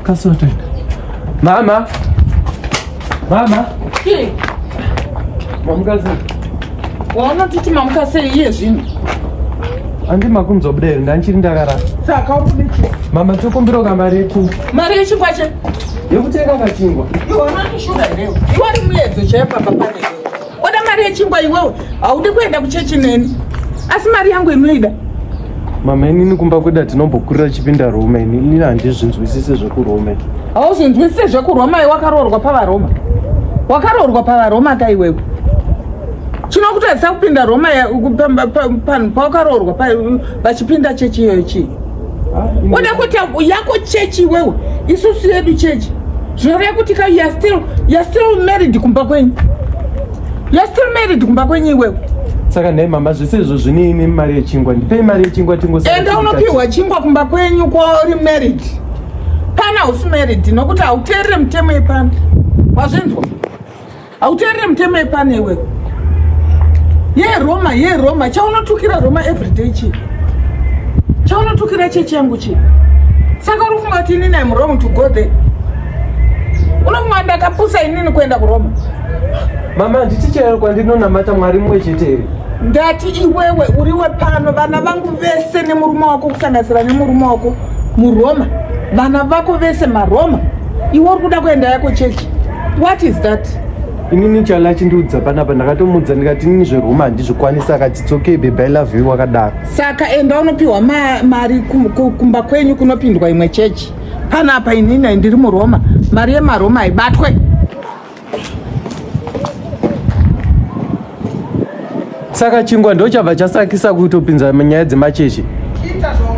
Kasotoenda. Mama. Mama. Chii? Mamuka sei? Waunotiti mamuka sei iye zvino? Andi makunzwa buda here ndanchiri ndakarara. Saka uri kuda chii? Mama tokumbira ka mari yeku. Mari yechingwa che? Yekutenga kachingwa. Iwe unondishura here? Iwe uri muedzo chaiyo pamba pane iwewe. Oda mari yechingwa iwewe, haudi kuenda kuchechi neni. Asi mari yangu inoida. Mama inini kumba kwedu tinombokurira chipinda Roma ini inini handizvinzwisise zvekuroma. Hauzvinzwisise zvekuroma iwe wakaroorwa pavaroma. Wakaroorwa pavaroma ka iwewe. Chinokutadzisa kupinda Roma panhu pawakaroorwa vachipinda chechi iyoyo chii? Ah, Oda kuti yako chechi iwewe, isusu yedu chechi. Zvinoreva kuti ka you are still, you are still married kumba kwenyu. You are still married kumba kwenyu iwewe. Saka nhai mama zvese izvo zvinei mari yechingwa? Ndipei mari yechingwa tingosara. Enda unopiwa chingwa kumba kwenyu kwauri married. Pana hausi married nokuti hauteerere mutemo yepano. Wazvinzwa? Hauteerere mutemo yepano iwewe. Ye Roma, ye Roma, chaunotukira Roma everyday chii? Chaunotukira chechi yangu chii? Saka uri kufunga kuti inini I'm wrong to go there? Unofunga ndakapusa inini kuenda kuRoma? Mama handiti chero kwandinonamata Mwari mumwe chete here? Ndati iwewe uriwe pano, vana vangu vese nemurume wako kusanganisira nemurume wako muRoma, vana vako vese maRoma, iwe uri kuda kuenda yako chechi. What is that? Inini Chala achindiudza panapa ndakatomuudza ndikati inini zveRoma handizvikwanisi akati it's okay baby I love you wakadaro. Saka enda unopiwa mari kumba kwenyu kunopindwa imwe chechi. Panapa inini ndiri muRoma, mari yemaRoma haibatwe. Saka chingwa ndochabva chasakisa kutopinza nyaya dzemachechi. Ita zvauri